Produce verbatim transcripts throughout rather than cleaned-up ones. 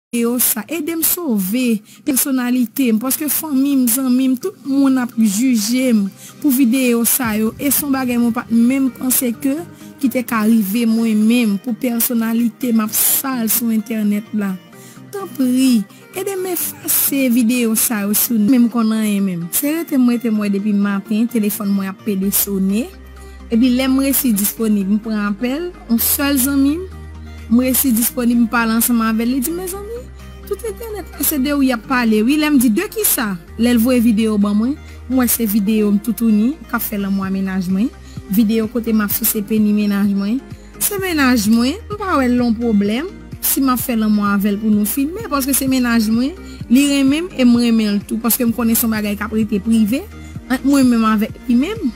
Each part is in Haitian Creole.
videyo sa, ede m sove pèsonalite m, paske fanmi m, zanmi m, tout moun ap jije m pou videyo sa yo, e se yon bagay mwen pa t menm panse ke ki te ka rive mwen menm, pou pèsonalite m ap sal sou entènèt la. Tanpri, ede m efase videyo sa yo sou menm konn anyen menm. Se rete m rete m wè depi maten, telefòn mwen ap pede sone. Epi lè m resi disponib, m pran apèl, yon sèl zanmi m, m resi disponib, m pale ansanm avè l, li di, mezanmi, tout entènèt la se de ou y ap pale, wi. Lè m di, de kisa? Lè l voye videyo ban mwen, m wè se videyo m toutouni k ap fè lanmou a mennaj mwen, videyo kote m ap souse peni mennaj mwen. Se mennaj mwen, m pa wè l yon pwoblèm si m ap fè lanmou avè l pou nou filme, paske se mennaj mwen, li renmen m e m renmen l tou, paske m konnen se yon bagay k ap rete prive ant mwen menm avèk li menm.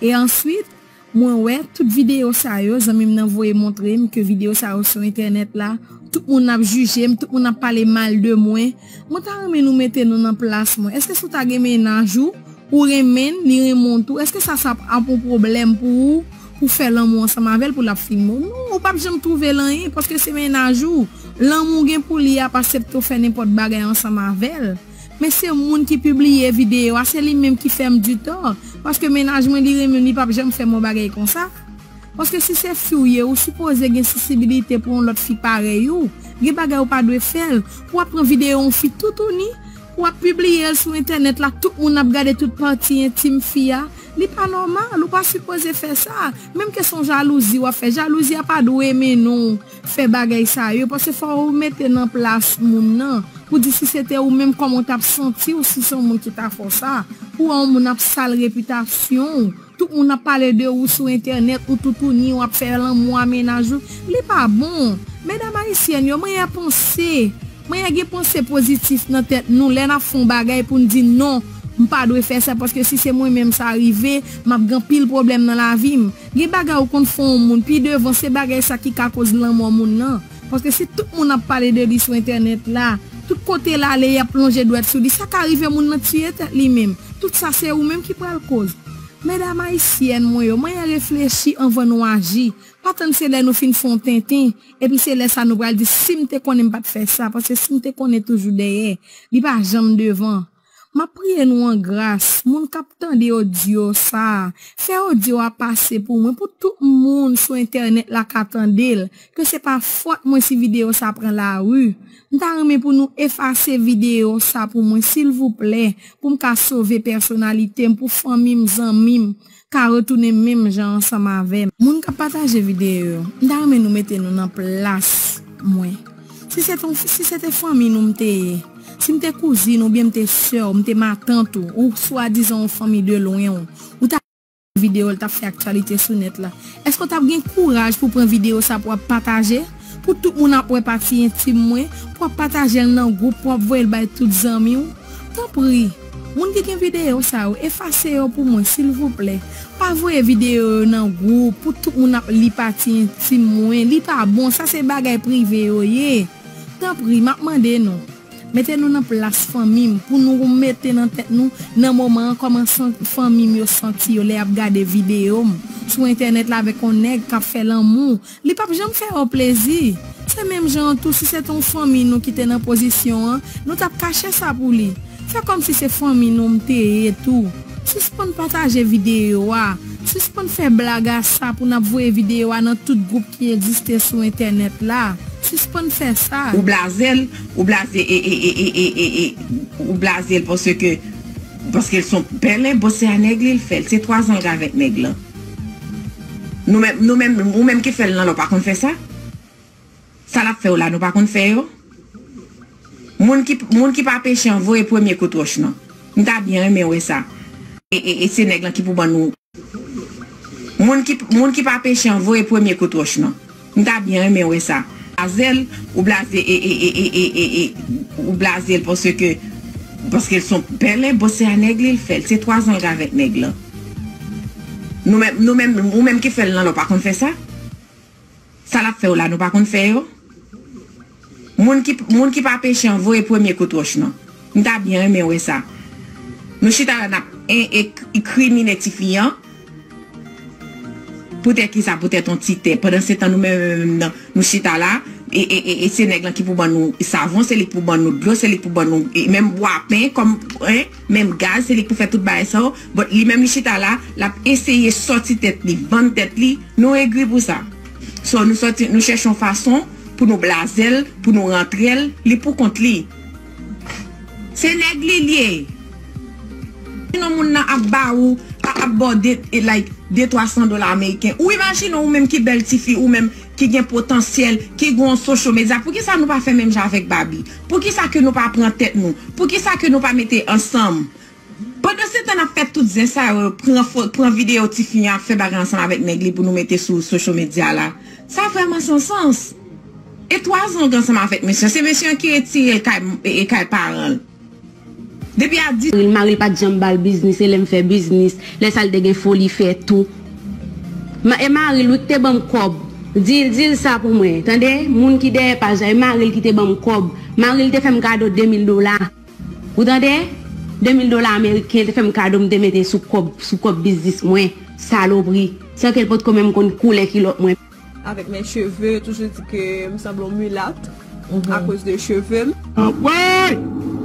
E answit, mwen wè tout videyo sa yo, zanmi m nan voye montre m ke videyo sa yo sou entènèt la, tout moun ap jije m, tout moun ap pale mal de mwen. Mwen ta renmen nou mete nou nan plas mwen. Èske si w ta gen mennaj ou, ou renmen l, li renmen w tou, èske sa, sa ap yon pwoblèm pou ou, pou fè lanmou ansanm avè l, pou l ap filme w? Non, ou p ap janm twouve l anyen, paske se mennaj ou. Lanmou gen pou li ap aksepte w fè nenpòt bagay ansanm avè l. Men se moun ki pibliye videyo a, se li menm ki fè m ditò. Paske mennaj mwen, li renmen m, li p ap janm fè m yon bagay konsa. Paske si se fi w ye, ou sipoze gen sansibilite pou yon lòt fi parèy ou. Gen bagay ou pa dwe fè l. Pou w ap pran videyo yon fi toutouni, pou w ap pibliye l sou entènèt la, tout moun ap gade tout pati entim fi a. Li pa nòmal, ou pa sipoze fè sa. Menm ke se yon jalouzi w ap fè, jalouzi a pa dwe mennen w fè bagay sa yo, paske fò ou mete nan plas moun nan, pou di si se te ou menm, kòman w t ap santi w si se yon moun ki ta fè w sa, pou wè yon moun ap sal repitasyon w, tout moun ap pale de ou sou entènèt, ou toutouni, w ap fè lanmou a mennaj ou, li pa bon. Medam ayisyèn yo, mwen gen panse, mwen gen panse pozitif nan tèt nou, lè n ap fè yon bagay pou n di non, m pa dwe fè sa, paske si se mwen menm sa rive, m ap gen anpil pwoblèm nan lavi m. Gen bagay ou konn fè yon moun, pi devan se bagay sa ki ka koz lanmò moun nan. Paske si tout moun ap pale de li sou entènèt la, tout kote l ale y ap lonje dwèt sou li, sa ka rive moun nan tiye tèt li menm. Tout sa se ou menm ki pral koz. Medam ayisyèn mwen yo, manyen reflechi anvan nou aji. Pa tann se lè nou fin fè yon tenten, epi se lè sa nou pral di, si m te konnen m pa t fè sa, paske si m te konnen toujou dèyè, li pa janm devan. M ap priye nou an gras, moun k ap tande odyo sa a, fè odyo a pase pou mwen, pou tout moun sou entènèt la ka tande l, ke se pa fòt mwen si videyo sa pran lari. M ta renmen pou nou efase videyo sa pou mwen, silvouplè, pou m ka sove pèsonalite m, pou fanmi m, zanmi m ka retounen menm jan ansanm avè m. Moun k ap pataje videyo yo, m ta renmen nou mete nou nan plas mwen. Si se te, si se te fanmi nou m te ye, si m te kouzin oubyen m te sè w, m te matant ou, ou swadizan yon fanmi de lwen w, ou ta videyo l t ap fè aktyalite sou nèt la. Èske w t ap gen kouraj pou pran videyo sa pou w ap pataje? Pou tout moun ap wè pati entim mwen, pou w ap pataje l nan gwoup, pou w ap voye l bay tout zanmi w? Tanpri, moun ki gen videyo sa yo, efase yo pou mwen, silvouplè. Pa voye videyo yo nan gwoup, pou tout moun ap li pati entim mwen. Li pa bon, sa se bagay prive yo ye. Tanpri, m ap mande nou, mete nou nan plas fanmi m, pou nou mete nan tèt nou, nan moman an, kòman san-, fanmi m yo santi yo lè y ap gade videyo m sou entènèt la avèk yon nèg k ap fè lanmou. Li p ap janm fè yo plezi. Se menm jan an tou, si se te yon fanmi nou ki te nan pozisyon an, nou t ap kache sa pou li. Fè kòmsi se fanmi nou m te ye tou. Sispann pataje videyo a. Sispann fè blag a sa pou n ap voye videyo a nan tout gwoup ki egziste sou entènèt la. Sispann fè sa. Ou blaze l, ou blaze, e, e, e, e, e, e, e, ou blaze l paske, paske l se yon pèlen, bon, se a nèg li l fè l. Se twa zan l avèk nèg lan. Nou menm, nou menm, ou menm ki fè l nan la, ou pa konn fè sa? Sa l ap fè w la, nou pa konn fè yo? Moun ki, moun ki pa peche an, voye premye kout wòch lan. M ta byen renmen wè sa. E, e, e se nèg lan ki pou ban nou. Moun ki, moun ki pa peche an, voye premye kout wòch lan. M ta byen renmen wè sa. Blaze l, ou blaze, e, e, e, ou blaze l paske, paske l se yon pèlen, bon, se a nèg li l fè l. Se twa zan l avèk nèg lan. Nou menm, nou menm, ou menm ki fè l nan la, ou pa konn fè sa? Sa l ap fè w la, nou pa konn fè yo? Moun ki, moun ki pa peche an, voye premye kout wòch lan. M ta byen renmen wè sa. Nou chita la, n ap en, e, enkrimine tifi an. Poutèt kisa? Poutèt yon ti tè. Pandan se tan, nou menm, menm, menm nan, nou chita la, E, e, e, e se nèg lan ki pou ban nou savon, se li ki pou ban nou dlo, se li ki pou ban nou e, menm bwapen, kòm, en, menm gaz, se li ki pou fè tout bagay sa yo. But li menm li chita la, l ap eseye sòti tèt li, vann tèt li. Nou egri pou sa. So, nou sòti, nou chèche yon fason pou nou blaze l, pou nou rantre l, li pou kont li. Se nèg li l ye. Imajine yon moun nan ap ba ou, a- ap ba w de, e, like, de twa san dola ameriken. Ou imajine ou menm ki bèl tifi, ou menm ki gen potansyèl, ki gen yon social media. Poukisa nou pa fè menm jan avèk Barbie? Poukisa ke nou pa pran tèt nou? Poukisa ke nou pa mete ansanm? Pandan se tan n ap fè tout zen sa yo, pran fo, pran videyo tifi an ap fè bagay ansanm avèk nèg li pou nou mete sou social media la. Sa vrèman san sans. E twa zan w gen ansanm avèk mesye an. Se mesye an ki retire l kay, e, e kay paran l. Depi a di. Mari l, mari l pa t janm ba l biznis, e lè m fè biznis, lè sa l te gen foli fè tou. Ma, e mari l wi ki te ban m kòb. Di l, di l sa pou mwen, tande? Moun ki dèyè paj la, e mari l ki te ban m kòb. Mari l te fè m kado de mil dola. Ou tande? De mil dola ameriken, te fè m kado, m te mete sou kòb, sou kòb biznis mwen. Salopri. San ke l potko menm konn koulè kilòt mwen. Avec mes cheveux, yo toujou di ke m sanble yon milat akoz de cheve m. Anpwey!